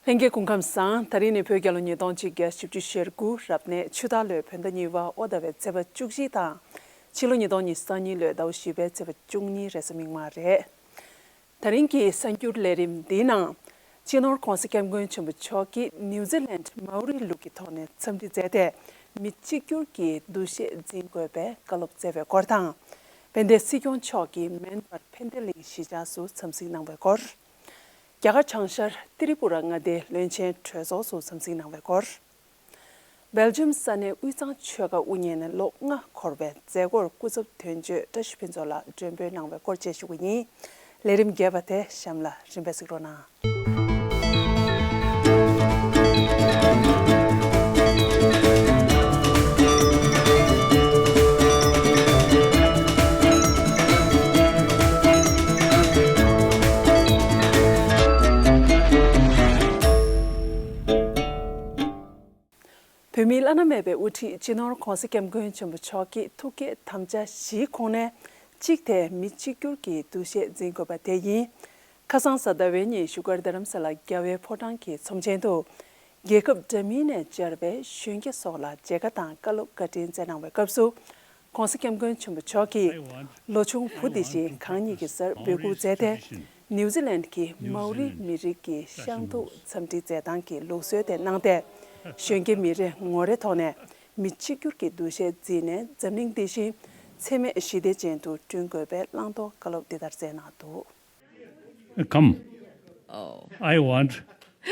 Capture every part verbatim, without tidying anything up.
ལྷན་རྒྱས་སྐུ་ཁམས་བཟང་། ད་རིང་ནི་བོད་རྒྱལ་ལོ་ཉིས་སྟོང་ཆིག་བརྒྱ་བཞི་བཅུ་ཞེ་དགུ་རབ་གནས་ཆུ་སྟག་ལོའི་བོད་ཟླ་གཉིས་པ་དབོ་ཟླ་བའི་ཚེས་པ་བཅུ་གཅིག་དང་། ཕྱི་ལོ་ཉིས་སྟོང་ཉི་ཤུ་རྩ་གཉིས་ལོའི་ཟླ་བ་བཞི་པའི་ཚེས་པ་བཅུ་གཉིས་རེས་གཟའ་མིག་དམར་རེད། ད་རིང་གི་གསར་འགྱུར་ལས་རིམ་འདིའི་ནང་། སྤྱི་ནོར་༧གོང་ས་༧སྐྱབས་མགོན་ཆེན་པོ་མཆོག་གིས་ནིའུ་ཛི་ལན་མའོ་རི་ལུགས་ཀྱི་ཐོག་ནས་འཚམས་འདྲི་མཛད་དེ། མི་གཅིག་གྱུར་གྱི་འདུ་ཤེས་འཛིན་དགོས་པའི་བཀའ་སློབ་སྩལ་བའི་སྐོར་དང་། དཔལ་ལྡན་སྲིད་སྐྱོང་མཆོག་གིས་མན་མར་ཕན་བདེ་གླིང་གཞིས་ཆགས་སུ་འཚམས་གཟིགས་གནང་བའི་སྐོར། རྒྱ་གར་བྱང་ཤར་ཏི་རི་པུ་ར་མངའ་སྡེའི་བློན་ཆེན་གྲོས་ཚོགས་སུ་འཚམས་གཟིགས་གནང་བའི་སྐོར། སྦེལ་ཇམ་ས་གནས་དབུས་གཙང་ཆོལ་ཁ་དབུ་བརྙེས་ནས་ལོ་ལྔ་འཁོར་བའི་མཛད་སྒོར་སྐུ་ཚབ་དོན་གཅོད་བཀྲ་ཤིས་ཕུན་ཚོགས་ལགས་མགྲོན་འབོད་གནང་བའི་སྐོར་བཅས་ཞུ་གི་ཡིན། ལས་རིམ་རྒྱས་པ་དེ་གཤམ་ལ་རིམ་པས་གཟིགས་རོགས་གནང་། བོད་མིའི་བླ་ན་མེད་པའི་དབུ་ཁྲིད་སྤྱི་ནོར་༧གོང་ས་༧སྐྱབས་མགོན་ཆེན་པོ་མཆོག་གིས་ཐུགས་བསྐྱེད་དམ་བཅའ་བཞིའི་ཁོངས་ནས། གཅིག་དེ་མི་གཅིག་གྱུར་གྱི་འདུ་ཤེས་འཛིན་དགོས་པ་དེ་ཡིན། ཁ་སང་གཟའ་ཟླ་བའི་ཉིན་བཞུགས་སྒར་རྡ་རམ་ས་ལ་རྒྱལ་བའི་ཕོ་བྲང་གི་ཚོམས་ཆེན་དུ། རྒྱལ་ཁབ་འདྲ་མིན་ནས་བཅར་བའི་གཞོན་སྐྱེས་སོགས་ལ་མཇལ་ཁ་དང་བཀའ་སློབ་བཀའ་དྲིན་སྩལ་གནང་བའི་སྐབས་སུ། ༸གོང་ས་༸སྐྱབས་མགོན་ཆེན་པོ་མཆོག་གིས། ལོ་ཆུང་བུ་དེ་བཞིན་གང་ཉིད་ཀྱི་སར་འབོད་འགུག་མཛད་དེ། ནིའུ་ཛི་ལན་གྱི་མའོ་རི་མི་རིགས་ཀྱི་ཤང་ཐུག་འཚམས་འདྲི་མཛད་སྟངས་ཀྱི་ལུགས་སྲོལ་དེ་གནང་སྟེ། གཞོན་སྐྱེས་མི་རེ་ངོ་རེའི་ཐོག་ནས་མི་གཅིག་གྱུར་གྱི་འདུ་ཤེས་འཛིན་ནས་འཛམ་གླིང་འདི་བཞིན་འཚེ་མེད་ཞི་བདེ་ཅན་དུ་བསྐྲུན་དགོས་པའི་བླང་དོར་བཀའ་སློབ་འདི་ལྟར་སྩལ་གནང་འདུག། Come. Oh. I want,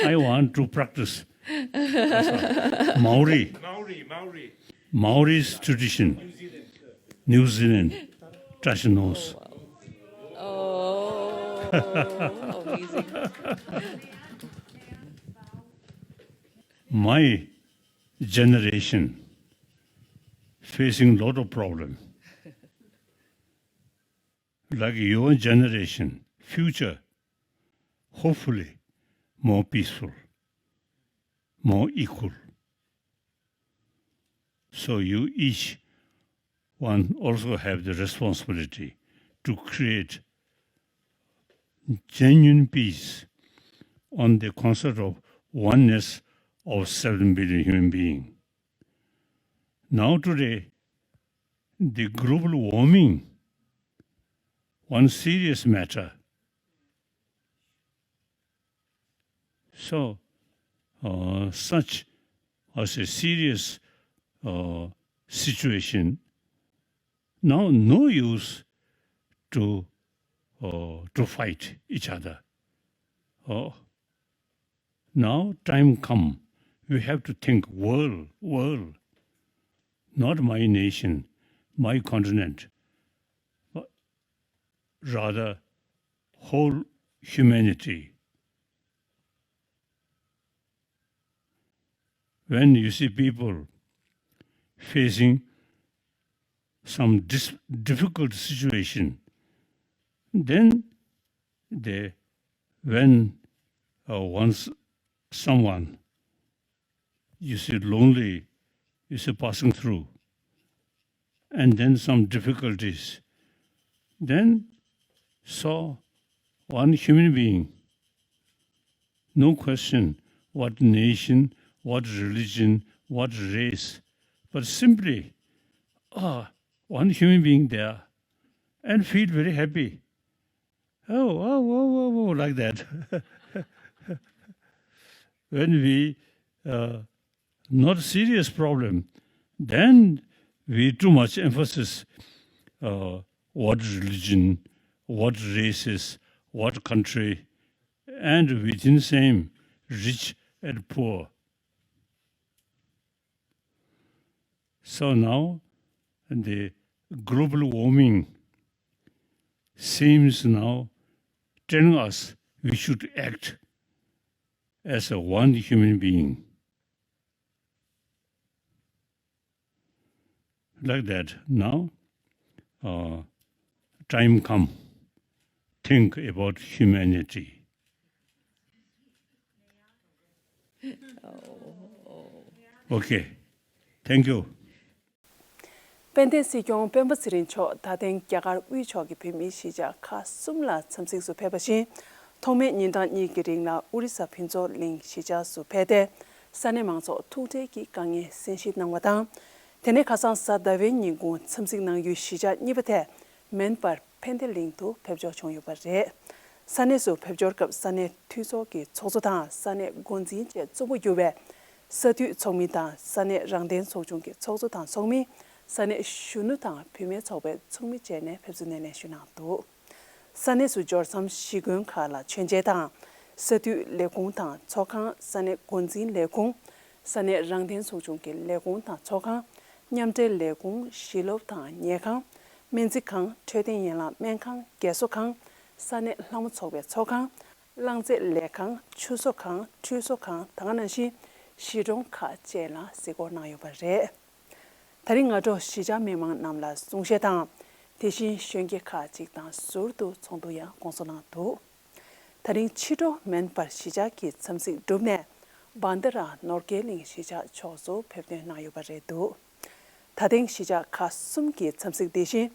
I want to practice Maori. Maori, Maori. Maori's tradition. New Zealand. Trashinos. Oh, amazing. My generation facing lot of problem. Like your generation, future, hopefully more peaceful, more equal. So you each one also have the responsibility to create genuine peace on the concept of oneness of seven billion human being. Now today, the global warming, one serious matter. So, uh, such as a serious, uh, situation, now no use to, uh, to fight each other. Uh, Now time come, we have to think world, world, not my nation, my continent, but rather whole humanity. When you see people facing some dis-, difficult situation, then they, when, uh, once someone, you see, lonely, you see, passing through, and then some difficulties, then saw one human being, no question what nation, what religion, what race, but simply, ah, one human being there, and feel very happy. Oh, oh, oh, oh, oh, like that. When we, uh, not serious problem, then we too much emphasis, uh, what religion, what races, what country, and within same rich and poor. So now the global warming seems now telling us we should act as a one human being. Like that, now, uh, time come, think about humanity. Okay, thank you. དཔལ་ལྡན་སྲིད་སྐྱོང་སྤེན་པ་ཚེ་རིང་མཆོག་ད་ཐེངས་རྒྱ་གར་དབུས་ཕྱོགས་ཀྱི་བོད་མིའི་གཞིས་ཆགས་ཁག་གསུམ་ལ་འཚམས་གཟིགས་སུ་ཕེབས་པ་བཞིན། ཐོག་མའི་ཉིན་གྲངས་གཉིས་ཀྱི་རིང་ལ་ཨོ་རི་ས་ཕུན་ཚོགས་གླིང་གཞིས་ཆགས་སུ་ཕེབས་ཏེ། ས་གནས་མང་ཚོགས་ཐུགས་ཁྲལ་གྱི་དཀའ་ངལ་གསན་ཞིབ་གནང་བ་དང་། དེ་ནས་ཁ་སང་གཟའ་ཟླ་བའི་ཉིན་གུང་འཚམས་གཟིགས་གནང་ཡུལ་གཞིས་ཆགས་གཉིས་པ་དེ་མིན་པར་ཕན་བདེ་གླིང་དུ་ཕེབས་འབྱོར་བྱུང་ཡོད་པ་རེད། ས་གནས་སུ་ཕེབས་འབྱོར་སྐབས་ས་གནས་འཐུས་ཚོགས་ཀྱི་ཚོགས་གཙོ་དང་ས་གནས་འགོ་འཛིན་བཅས་གཙོ་བོ་གྱུར་བའི་ས་འཐུས་ཚོགས་མི་དང་ས་གནས་རང་བདེན་ཚོགས་ཆུང་གི་ཚོགས་གཙོ་དང་ཚོགས་མི། ས་གནས་གཞོན་ནུ་དང་བུད་མེད་ཚོགས་པའི་ཚོགས་མི་བཅས་ནས་ཕེབས་བསུ་སྣེ་ལེན་ཞུས་གནང་འདུག་ས་གནས་སུ་འབྱོར་མཚམས་གཞིས་དགོན་ཁག་ལ་མཆོད་མཇལ་དང་། ས་འཐུས་ལས་ཁུངས་དང་ཚོགས་ཁང་། ས་གནས་འགོ་འཛིན་ལས་ཁུངས། ས་གནས་རང་བདེན་ཚོགས་ཆུང་གི་ལས་ཁུངས་དང་ཚོགས་ཁང་། མཉམ་འབྲེལ་ལས་ཁུངས། ཞིང་སློབ་དང་ཉལ་ཁང་། སྨན་རྩིས་ཁང་། འཕྲོད་བསྟེན་ཡན་ལག་སྨན་ཁང་། རྒས་གསོ་ཁང་། ས་གནས་ལྷ་མོ་ཚོགས་པའི་ཚོགས་ཁང་། རླངས་རྫས་ལས་ཁང་། ཆུ་བཟོ་ཁང་། ཁྲུས་གསོ་ཁང་། ད་ག་ནང་བཞིན་གཞིས་གྲོང་ཁག་བཅས་ལ་གཟིགས་སྐོར་གནང་ཡོད་པ་རེད། ད་རིང་སྔ་དྲོ་གཞིས་ཆགས་མི་མང་རྣམས་ལ་གསུང་བཤད་དང་། དེ་བཞིན་གཞོན་སྐྱེས་ཁག་ཅིག་དང་ཟུར་དུ་ཚོགས་འདུ་ཡང་སྐོང་ཚོགས་གནང་འདུག་ད་རིང་ཕྱི་དྲོ་མིན་པར་གཞིས་ཆགས་ཀྱི་འཚམས་གཟིགས་གྲུབ་ནས་བན་དྷ་ར་ནོར་རྒྱས་གླིང་གཞིས་ཆགས་ཕྱོགས་སུ་ཕེབས་ཐོན་གནང་ཡོད་པ་རེད་འདུག་ད་ཐེངས་གཞིས་ཆགས་ཁག་གསུམ་གྱི་འཚམས་གཟིགས་དེ་བཞིན་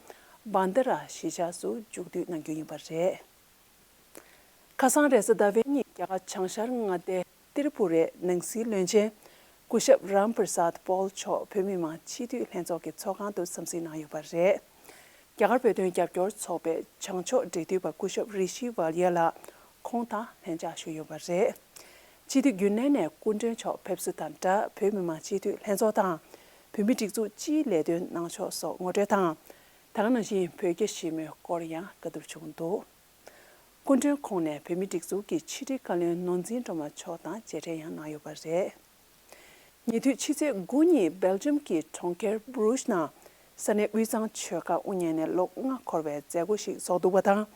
བན་དྷ་ར་གཞིས་ཆགས་སུ་མཇུག་བསྡུ་གནང་རྒྱུ་ཡིན་པ་རེད། ཁ་སང་རེས་གཟའ་ཟླ་བའི་ཉིན་རྒྱ་གར་བྱང་ཤར་མངའ་སྡེའི་ཏིར་པུ་རའི་ནང་སྲིད་བློན་ཆེན་སྐུ་ཞབས་རམ་པྲ་སཱད་པོལ་མཆོག་བོད་མི་མང་སྤྱི་འཐུས་ལྷན་ཚོགས་ཀྱི་ཚོགས་ཁང་དུ་འཚམས་གཟིགས་གནང་ཡོད་པ་རེད། རྒྱ་གར་བོད་དོན་རྒྱབ་སྐྱོར་ཚོགས་པའི་བྱང་ཕྱོགས་འབྲེལ་མཐུད་པ་སྐུ་ཞབས་རི་ཤི་ཝལ་ཡ་ལགས་ཁོང་དང་ལྷན་ཕྱག་ཞུས་ཡོད་པ་རེད། སྤྱི་འཐུས་རྒྱུན་ལས་ནས་སྐུ་མགྲོན་མཆོག་ཕེབས་བསུ་དང་སྦྲགས་བོད་མི་མང་སྤྱི་འཐུས་ལྷན་ཚོགས་དང་བོད་མིའི་སྒྲིག་འཛུགས་སྤྱིའི་ལས་དོན་གནང་ཕྱོགས་སོགས་ངོ་སྤྲོད་དང་། ད་ག་ནང་བཞིན་བོད་རྒྱ་ཞི་མོལ་སྐོར་ཡང་བཀའ་བསྡུར་བྱུང་འདུག་སྐུ་མགྲོན་ཁོངས་ནས་བོད་མིའི་སྒྲིག་འཛུགས་ཀྱི་ཕྱི་དྲིལ་བཀའ་བློན་ནོར་འཛིན་སྒྲོལ་མ་མཆོག་དང་མཇལ་འཕྲད་ཡང་གནང་ཡོད་པ་རེད། ཉེ་དུས་ཕྱི་ཚེས་དགུ་ཉིན་སྦེལ་ཇམ་གྱི་གྲོང་ཁྱེར་བྷུ་རུགས་ནང་ས་གནས་དབུས་གཙང་ཆོལ་ཁ་དབུ་བརྙེས་ནས་ལོ་ལྔ་འཁོར་བའི་མཛད་སྒོ་ཞིག་ཚོགས་འདུག་པ་དང་།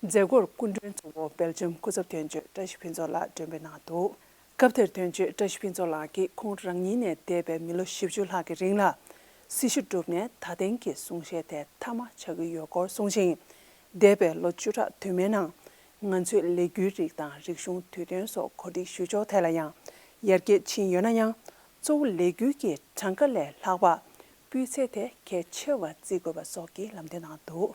མཛད་སྒོར་སྐུ་མགྲོན་གཙོ་བོ་སྦེལ་ཇམ་སྐུ་ཚབ་དོན་གཅོད་བཀྲ་ཤིས་ཕུན་ཚོགས་ལགས་མགྲོན་འབོད་གནང་འདུག་སྐབས་དེར་དོན་གཅོད་བཀྲ་ཤིས་ཕུན་ཚོགས་ལགས་ཀྱིས་ཁོང་རང་ཉིད་ནས་འདས་པའི་མི་ལོ་བཞི་བཅུ་ལྷག་གི་རིང་ལ་སྲི་ཞུ་བསྒྲུབས་ནས་ད་ཐེངས་ཀྱི་གསུང་བཤད་དེ་མཐའ་མ་ཆགས་ཀྱི་ཡོད་སྐོར་གསུངས་ཤིང་། འདས་པའི་ལོ་བཅུ་ཕྲག་དུ་མའི་ནང་ང་ཚོས་ལས་འགུལ་རིགས་དང་རིག་གཞུང་དུས་སྟོན་སོགས་གོ་སྒྲིག་ཞུ་ཕྱོགས་ཐད་ལ་ཡང་ཡར་རྒྱས་ཕྱིན་ཡོད་ན་ཡང་། གཙོ་བོ་ལས་འགུལ་གྱི་གྲངས་ཀ་ལས་ལྷག་པ་སྤུས་ཚད་དེ་གལ་ཆེ་བར་བརྩི་དགོས་པ་སོགས་ཀྱི་ལམ་སྟོན་གནང་འདུག་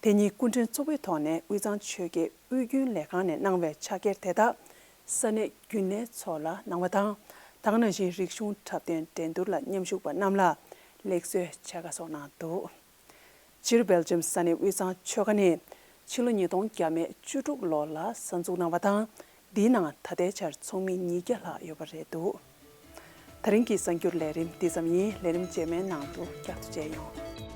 དེ་ཉིན་སྐུ་མགྲོན་གཙོ་བོའི་ཐོག་ནས་དབུས་གཙང་ཆོལ་ཁའི་དབུས་རྒྱུན་ལས་ཁང་ནས་གནང་བའི་ཕྱག་འཁྱེར་དེ་དག་ས་གནས་རྒྱུན་ལས་ཚོ་ལ་གནང་བ་དང་། ད་ག་ནང་བཞིན་རིག་གཞུང་འཁྲབ་སྟོན་འགྲན་བསྡུར་ལ་མཉམ་ཞུགས་པ་རྣམས་ལ་ལེགས་གསོལ་ཕྱག་ཁ་སོགས་གནང་འདུག་སྤྱིར་སྦེལ་ཇམ་ས་གནས་དབུས་གཙང་ཆོལ་ཁ་ནི་ཕྱི་ལོ་ཉིས་སྟོང་བརྒྱ་མེད་བཅུ་དྲུག་ལོ་ལ་གསར་འཛུགས་གནང་བ་དང་། འདིའི་ནང་ད་ལྟའི་ཆར་ཚོགས་མི་ཉིས་བརྒྱ་ལྷག་ཡོད་པ་རེད་འདུག་ད་རིང་གི་གསར་འགྱུར་ལས་རིམ་འདི་ཙམ་ཡིན། ལས་རིམ་རྗེས་མའི་ནང་དུ་བསྐྱར་དུ་མཇལ་ཡོང་།